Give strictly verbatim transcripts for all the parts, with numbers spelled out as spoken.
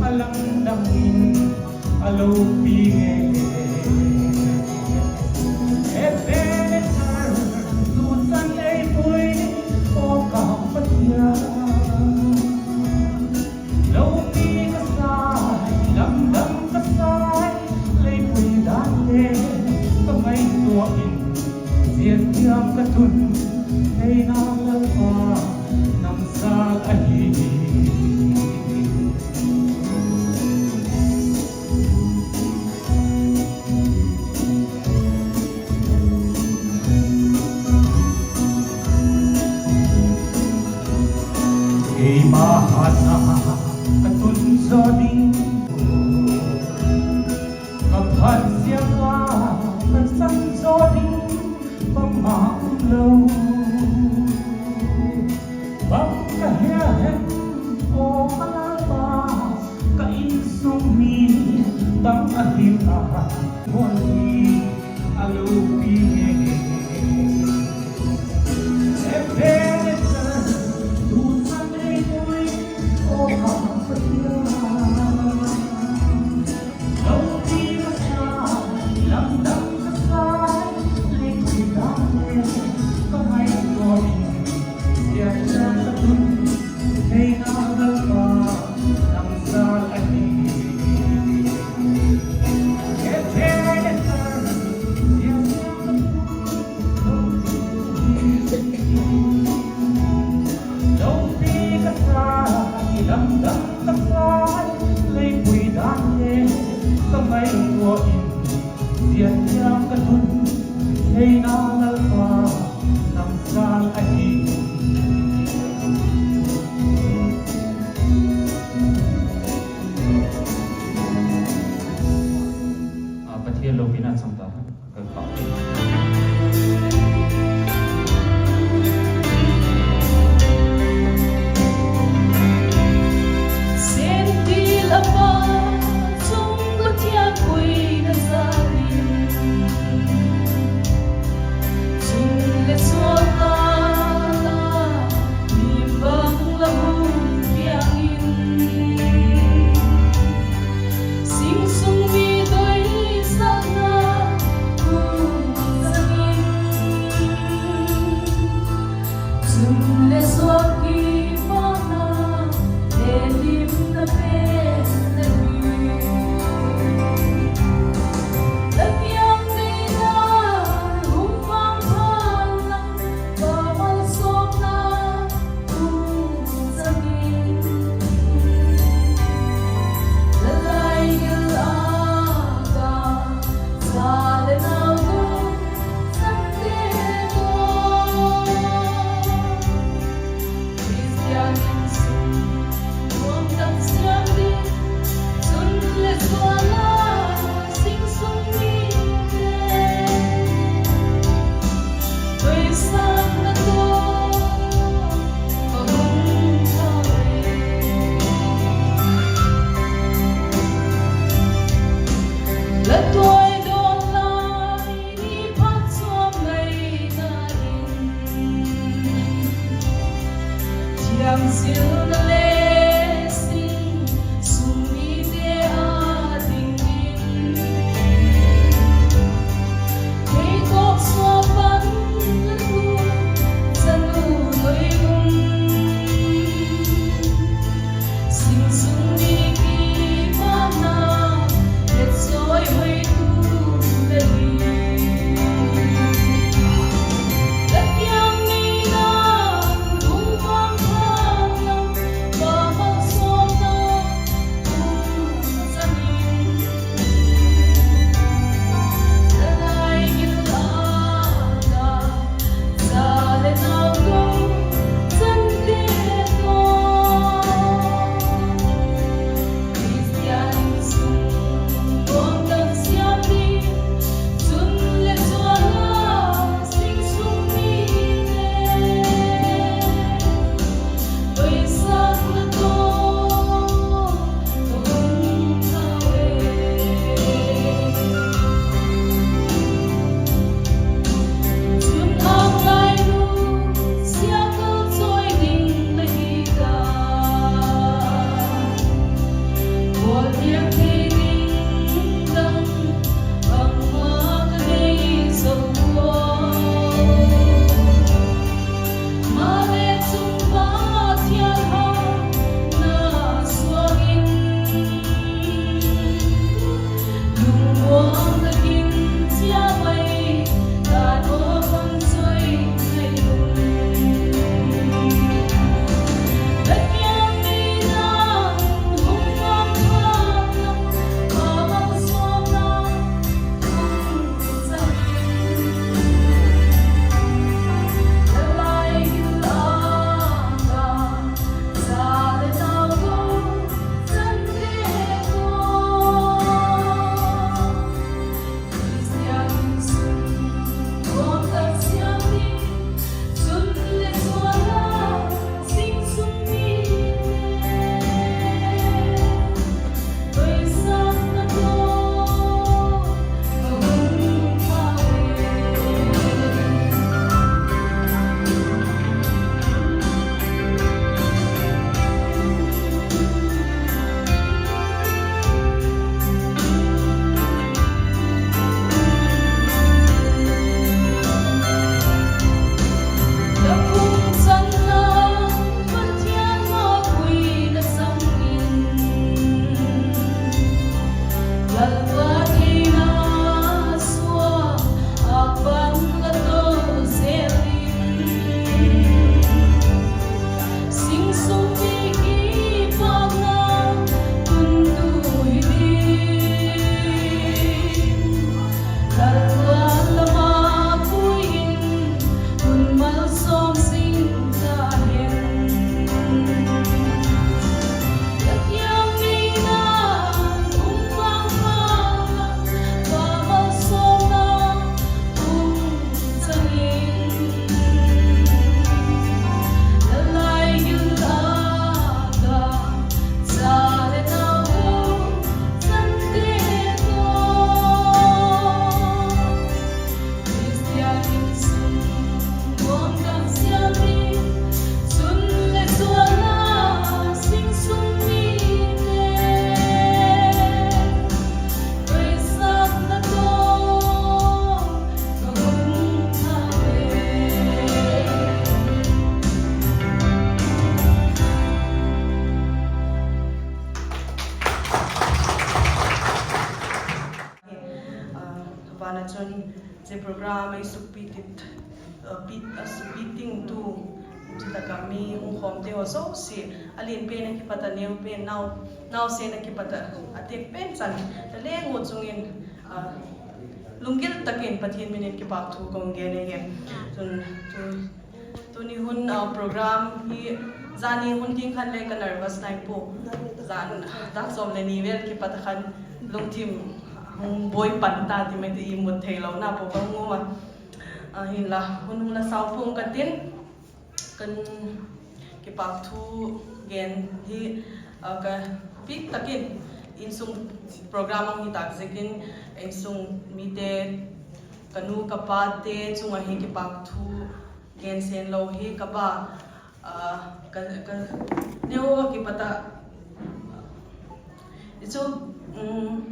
Lamdang in aloupi e. Ebenezer, tuchan eipui, O ka Pathian. Loupi kasai, lamdang kasai, leipui dan le kangaito in, jia tiang katun, theina Lalpa, nang jal ahi. Keima hatna katun jo ding, kaphat jia a kasan jo ding, bangma umlou. Bang kahi a hem, O ka Lalpa, ka insung mi bang ahi a, hon hi aloupi e. Ebenezer, tuchan eipui, O ka Pathian. Loupi kasai, lamdang kasai, leipui dan le kangaito in, jia tiang katun, theina Lalpa, nang jal ahi. Ebenezer, jia tiang katun, loupi kasai, lamdang kasai, leipui dan le kangaito in, jia tiang katun, theina Lalpa, nang jal ahi. A, Pathian loupina chang ta. Sing sung mi doisahna kum sangin, chun le suak kipana, helimna pen na hi. Latiang neinan hung vangphat lang, pamalsomna Ram ei supi tit, uh, pi, uh, supi ting tu, chutaka mi hung khom te ho jouse, alen pen a kipat a neo pen, nao, naosen a kipat a, atek pen chan, ta leng u chungin, uh, lunggil takin Pathen minin kipahthu kong gen ahi. Tun, tu, tuni hun, uh, program hi, jani hun ding khan le ka nervous nai po. Jan, dak som le ni vel kipat a khan lungthim hung boi pan ta ti mai ti imut thei lou na po ka hung um a. Ahinla, hun hung la sao pung ka tin, kan kipahthu gen hi, ah, ka pik takin insung program ang hi tak zekin insung mite, ka nu ka pa te chunga hi kipahthu gen sen lou hi ka ba, ah, ka, ka neo kipat a, i chu, um,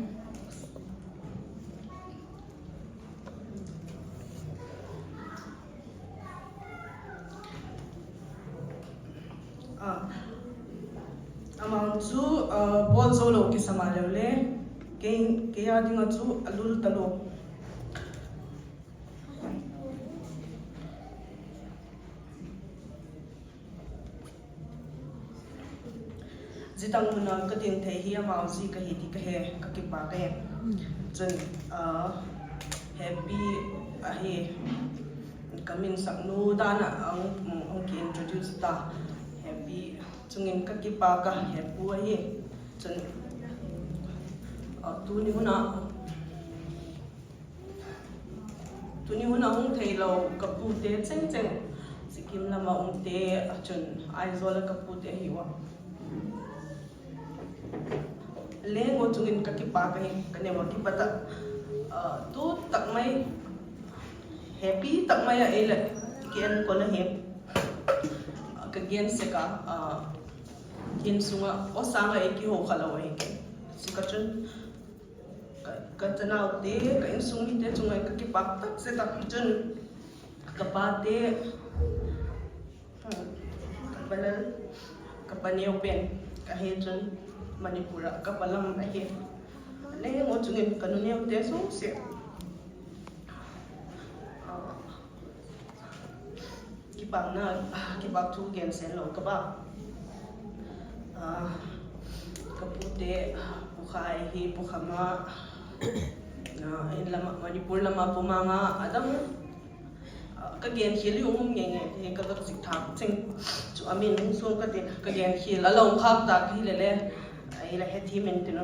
Ah, amang chu, ah, bol jou lou kisam a leu le, kei, kei a dinga chu alul talou. Jitang muna ka ding thei hi amau ji ka hi ti ka he, ka kipa ka he. Chun, ah, happy ahi. Ka min sak nu dan a ang, ang ki introduce ta. Happy. Chungin ka kipa ka he pu ahi. Chun, ah, tuni huna Tuni hun a hung thei lou ka pu te cheng cheng, Sikkim lama um te, a chun Aizawl a ka pu te hi uva. Leng u chungin ka kipa ka hi, ka neo a kipat a, ah, tu tak mai, happy tak mai a ei le, ki en ko na hi, ka gen sek a, ah, insunga, o sanga ei kiho kha lou ahi. Sika chun, Ka, ka chanau te, ka insung mite chunga ka kipak tak se tak chun ka pa te, hmm, ka pa lal, ka pa neo pen, ka he chun Manipur a, ka pa lam ahi. Leng u chungin ka nu neo te sung se. Ah, Kipakna, ah, kipahthu gen sen lou ka ba. Ah, ka pu te, Pu Khai hi, Pu Khama, ah, in lama, Manipur lama Pu Manga, adang, ah, ka gen khel u um nge nge, he ka ka zik thak cheng. Chu amin hung sung ka tin, ka gen khel a lou khak ta ka hi le le, ai la he thi min tin.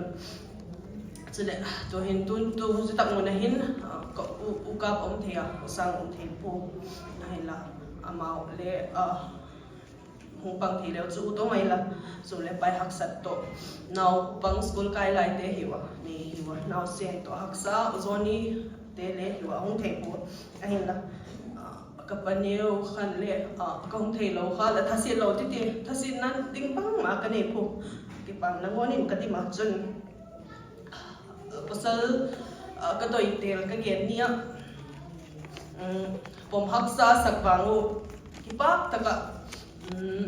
Chule, tu hin, tu, tu, chu tak mun a hin, ah, ka u, u kap um thei a, u sang um thei po. Ahinla, amau le, ah, hung pang thei leu chu u to mai la. Chu le pai haksat to. Naupang school kai lai te hi uva, ni hi uva. Naosen to haksa, u Johnny te le hi uva, hung thei po. Ahinla, ah, ka pa neo khan le, ah, ka hung thei lou kha, la thasit lou titi, thasit nan ding pang ma ka nei po. Kipakna ngonin ka dim a chun. Pasal, ah, ka doi tel ka gen ni a, um, pom haksa sak vang u, kipak taka, um,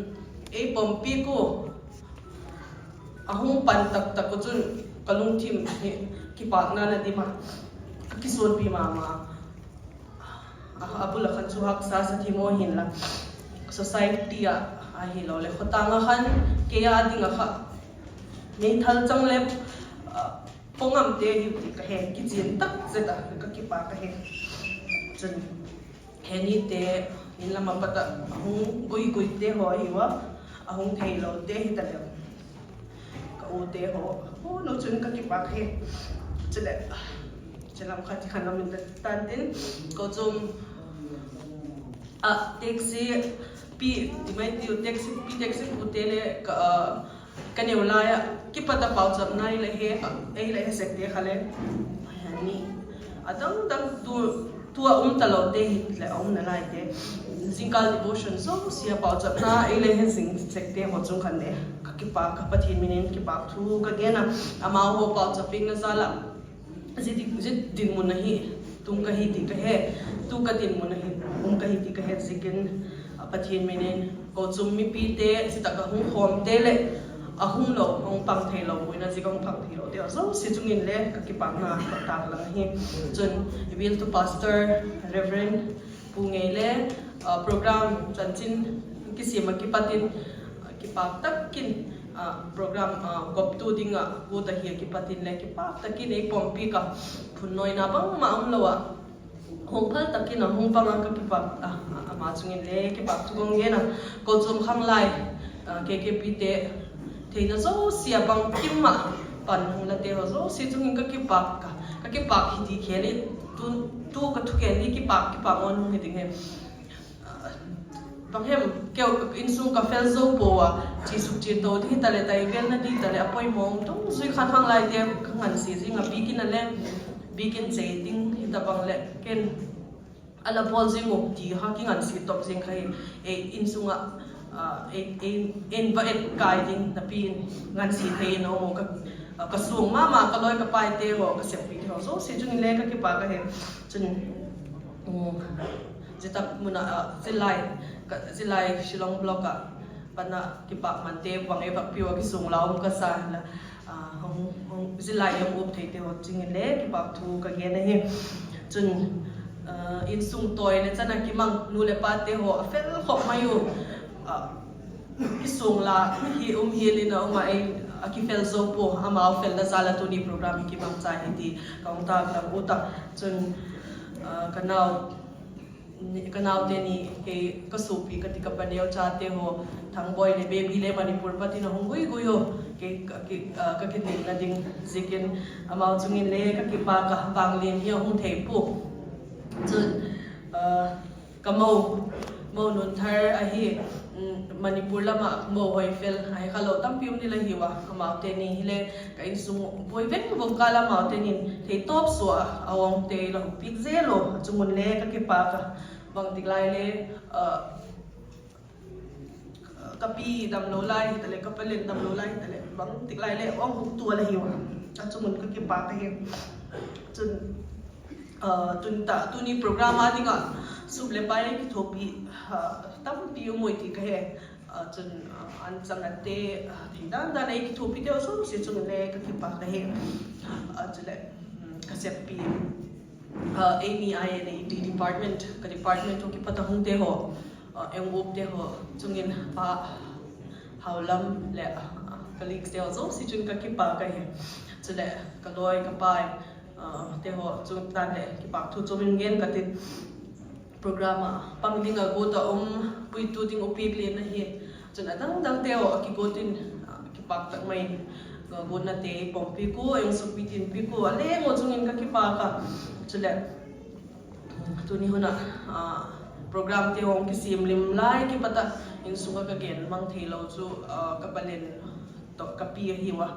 ei pompi ko, ahung pan tak tak u chun ka lungthim hi kipakna na dim a, ka kisonpi mama. A, abul a khan chu haksa sa thim u hin la. Society a, ahi lou le. Khotang a khan, kei a ding a kha. Meithal chang le, ah, pongam te hi ti ka he, kichen tak zet a, ka kipa ka he. Chun, he ni te, in lama pat a, ahung gui gui te ho hi uva, ahung thei lou te hi ta le. Ka u te ho, u nu chun ka kipak he. Chule, chule lam khat khan lam in ta tan tin, ko chum, a, taxi, pi, ti mai ti u taxi, pi taxi pu te le, ka, a, ka neo lai a, kipat a pauchapna ei la he, ei la he sek te kha le. Ni, adang dang tu, Tua um ta lou te hi le a um na lai te. Jingkal devotion jouse a pauchapna ei le he jing sek te ho chung khan le. Ka kipa ka Pathen minin kipahthu ka gen a. Amau ho pauchapna jal a. Jit, jit dinmun a hi. Tung ka hi ti ka he. Tu ka dinmun a hi. Um ka hi ti ka he zikin. A Pathen minin. Ko chum mipi te. Jita ka hung khom te le. Ahung lou, hung pang thei lou, boina jeh a hung pang thei lou te ho jouse chungin le ka kipakna ka taklang ahi. Chun i bial tu Pastor, Reverend Pu Ngei le, uh, program chanchin kisem a kipat in, uh, kipak takin, uh, program, uh, koptu dinga got ahi a kipat in le kipak takin ei pompi ka phunnoina bangma umlou a hung phal takin ahung pang a ka kipak, ah, ah, ama chungin le kipak thu kong gen a, Kolchom Khanglai, ah, K K P te theina jouse a bangkim a pan hung la te ho jouse chungin ka kipak ka, ka kipak hi ti khel in tu, tu ka thugen hi kipak, kipak ngon hung hi ding ahi. Ah, bang hem, keu insung ka fel jou pou a, chi suk chi to di ta le, tai vel na di ta le, apoimo um tung jui khat Khanglai te ka ngansi jing a, bikin a le, bikin che ding hi ta bang le, ken ala bol jing u ti ha ki ngansi top jing kha hi, e, insung a, ah, e, e, en va et kai ding, na pi ngansi thei no mo ka, ah, ka sung mama, ka loi ka pai te ho, ka sepi te ho jouse chungin le ka kipak ahi. Chun, um, Zita mun a, ah, Zillai, ka, Zillai Shillong block a, pat na kipak man te, bang e bak piu a kisung la um ka sa la, ah, hung, hung, Zillai hung up thei te ho chungin le kipak thu ka gen ahi. Chun, ah, insung toi le chan a kimang nu le pa te ho, a fel khop mai u, ah, i sung la hi um hi le na um a, ei, a kifel jou pou, ama fel na jal a tuni program hi kimang chai hi ti ka hung taklang u ta. Chun, ah, ka nau, ni, ka nau te ni, kei ka sopi ka ti ka paneo cha te ho, Thangboi le Baby le Manipur pat in ahung gui gui ho, kei ka, kei, ah, ka kinei na ding jeh in amau chungin le ka kipak a, Vanglin hi ahung thei pou. Chun, ah, ka mou, mou Nunthar ahi, um, Manipur lam a mou hoi fel, ahi kha lou tampi um ni la hi uva, amau te ni hi le, ka insung boi veng vong ka la amau te nin, thei top sua, a ong te la hung pik je lou, chungun le ka kipak a, bang tik lai le, ah, ka pi dam lou lai hi ta le, ka palen dam lou lai hi ta le, bang tik lai le, ong hung tu la hi uva, a chungun ka kipak ahi. Chun, ah, tun ta, tuni program a dinga, sup le pai kithopi, ah, tampi um oi ti ka he. Ah, chun, ah, an chang a te, ah, thei dan dan a ei kithopi te ho jouse chungin le ka kipak ahi. Ah, chule, um, ka sepi, ah, Amy I N A D department, ka department ho kipat a hung te ho, ah, ei hung up te ho chungin Pa Haolam le, ah, colleagues te ho jouse chungin ka kipak ahi. Chule ka loi ka pai, ah, te ho chung tan le kipak thu chom in gen ka tin. Program a pang ding a got a um, puitu ding upi le na hi. Chun adang dang te ho a kigot in, ah, kipak tak mai in. Ka got na te pompi ko, ei sukpi tin pi ko, a le ngo chungin ka kipak a. Chule, tuni hun a, ah, program te hung kisem lim lai kipat a, insung a ka gen mang thei lou chu, ah, ka palen to ka pi ahi uva.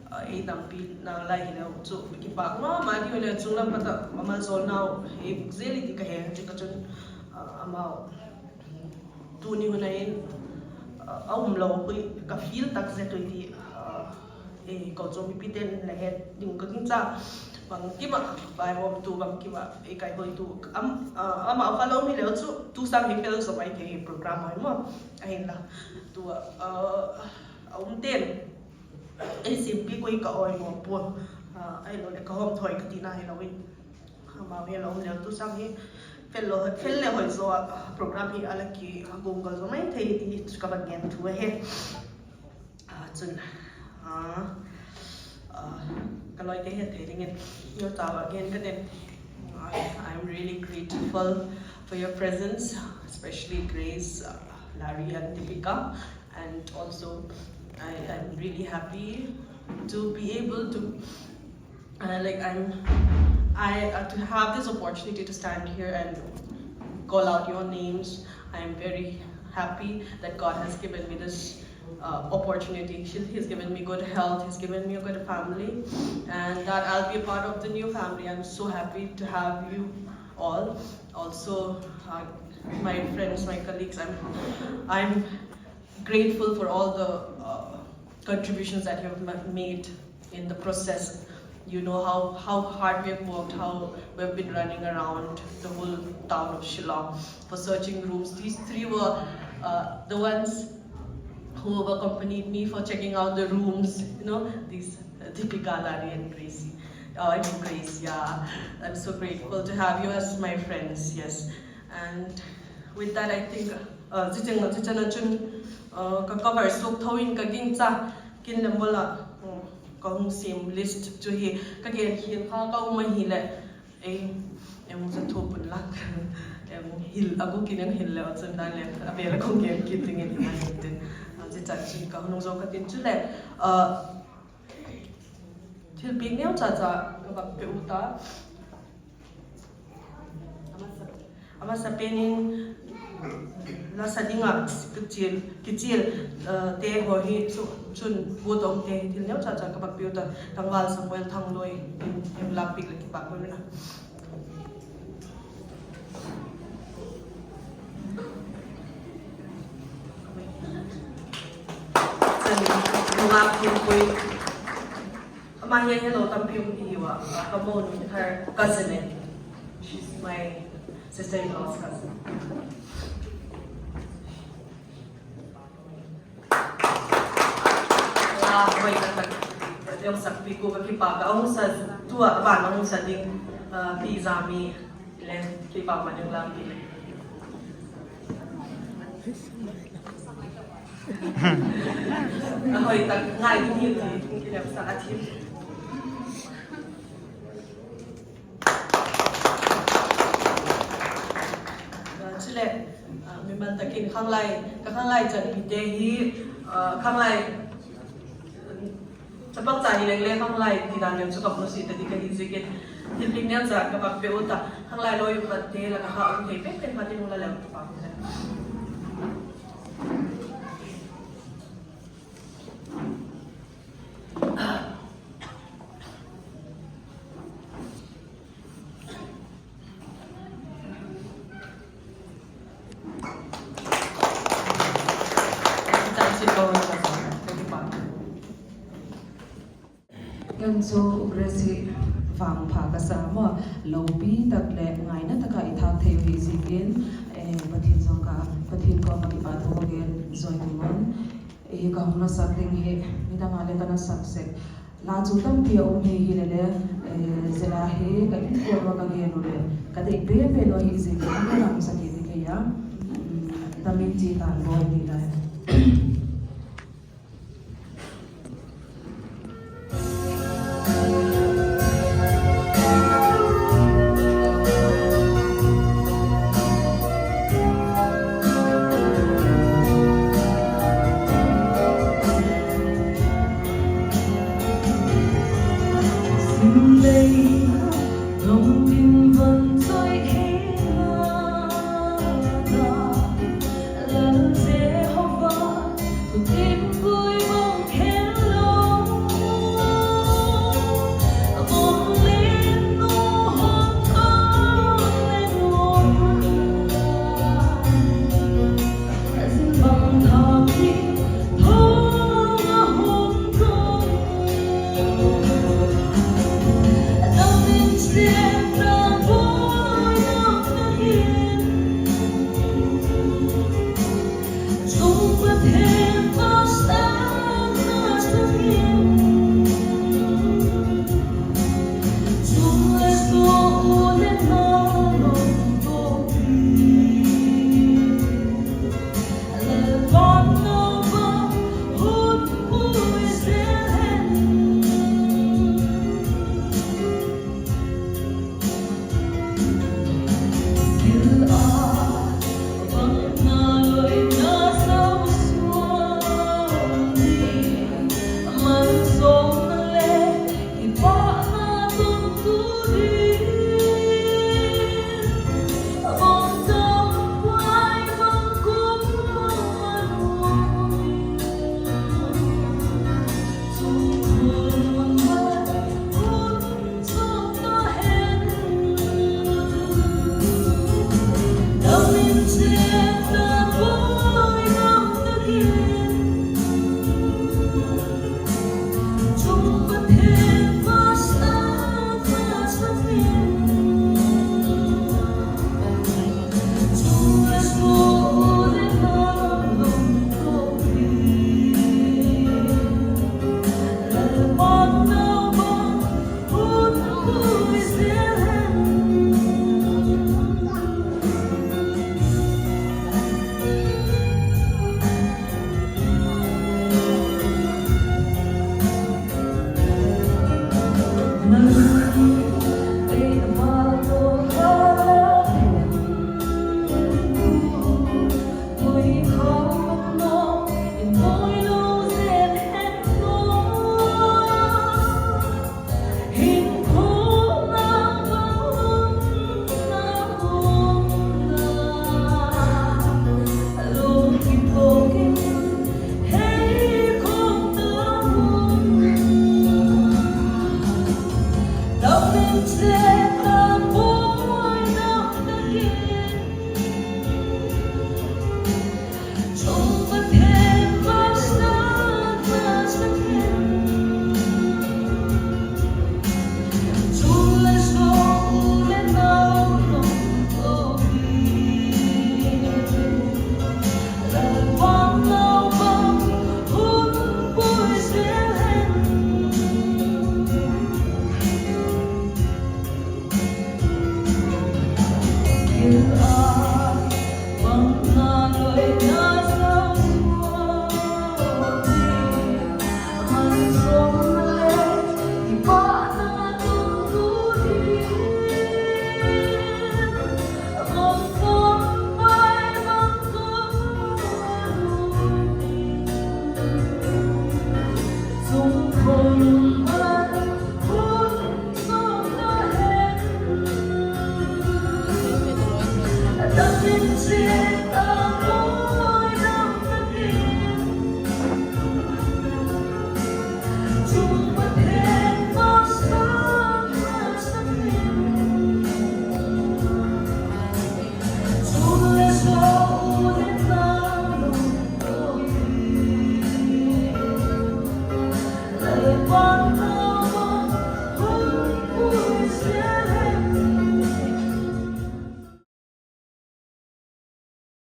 Ah, ei tampi na lai hi lou chu kipak mama di le chung lam pat a mama jol nau ei buk jel i ti ka he, chu ka chun, ah, amau tuni hun a in, ah, a um lou hui ka feel tak je tu ti, ah, ei ko chu mi pi ten le he ding ka ging cha. Bang kima, bai bom tu bang kima, ei kai hoi tu, am, ah, amau kha lou mi leu chu, tu sang hi fel so mai te program hoi mo, ahin la, tu, ah, a um ten. Ei simpi koi ka oi mo pon. Ah, ahilou le ka hom thoi ka tina hilou in. Amau hi lou le tu sang hi fel lou, fel le hoi jo a program hi ala ki gongal jo mai thei ti chu ka ban gen thu ahi. Ah, chun, ah, ah, ka loi te het thei dingin. Yo ta wa gen ka den. I, I'm really grateful for your presence, especially Grace, uh, Larry and Deepika. And also, I am really happy to be able to, uh, like, I'm, I, uh, to have this opportunity to stand here and call out your names. I am very happy that God has given me this, uh, opportunity. He, He's given me good health. He's given me a good family, and that I'll be a part of the new family. I'm so happy to have you all. Also, uh, my friends, my colleagues, I'm, I'm grateful for all the, uh, contributions that you have ma-, made in the process. You know how, how hard we have worked, how we've been running around the whole town of Shillong for searching rooms. These three were, uh, the ones who have accompanied me for checking out the rooms, you know, these uh, Deepika, Lani, and Gracie. Uh, I mean, Grace, yeah. I'm so grateful to have you as my friends, yes. And with that, I think, uh, zicheng, zicheng na chun, uh, ka cover sok thoin ka ging cha, kin le mola, um, ka hung sim list chu hi, ka gen hin kha ka um ahi le, Ei, em, sa thu pun lang. Em, hil, a gukin em hil le, chun dan le, a bel a kong gen kit ding in, a hin tin. A, chi chan chin ka hunung zo ka tin chu le, a, thil pi neo cha cha, ka bak pe u ta. Amasa, amasa penin, la sa dinga, kichil, kichil, eh, te ho hi, chu, chun, bu tong te, thil neo cha cha, ka bak pe u ta, tangval Samuel Thangloi, em, em, lak pik le ki bak ko na. Chun, nungak thingpui. Ama hi hello tampi um hi wa, ka mo nu, her cousin eh. She's my sister-in-law's cousin. Ah, hoi tak tak. Yung sakpi ko ka kipa ka, ahung sa tua, ba, ahung sa ding, ah, pizza mi. Len, kipa ma ding lang pile. Ahoi tak ngai ding hi ti, kinem sa athim. Ah, chule, ah, mimal takin khanglai, ka khanglai chanpi te hi, ah, khanglai, chapang cha hi leng le khanglai ti dan leng chu ka hung si ta di ka hi zikin. Thil pik neo cha ka bak pe u ta, khanglai loi u khat te la ka ha um thei pen pen khat in hung la leng ka bak u ta. Ken chu Grace hi vangpha kasa mo, loupi tak le ngaina taka i thah thei u hi zikin, eh, Pathen jong ka, Pathen koma kipa thu gen joi ding un. Hi ka hung na sak ding hi, midang a le ka na sak sek. La chu tampi a um hi, hi le le, eh, zela hi ka in ko ka gen u le, ka dei pe pe lo hi zikin, ka na sak ding hi ya. Mm, tamin chi tan boi ni lai.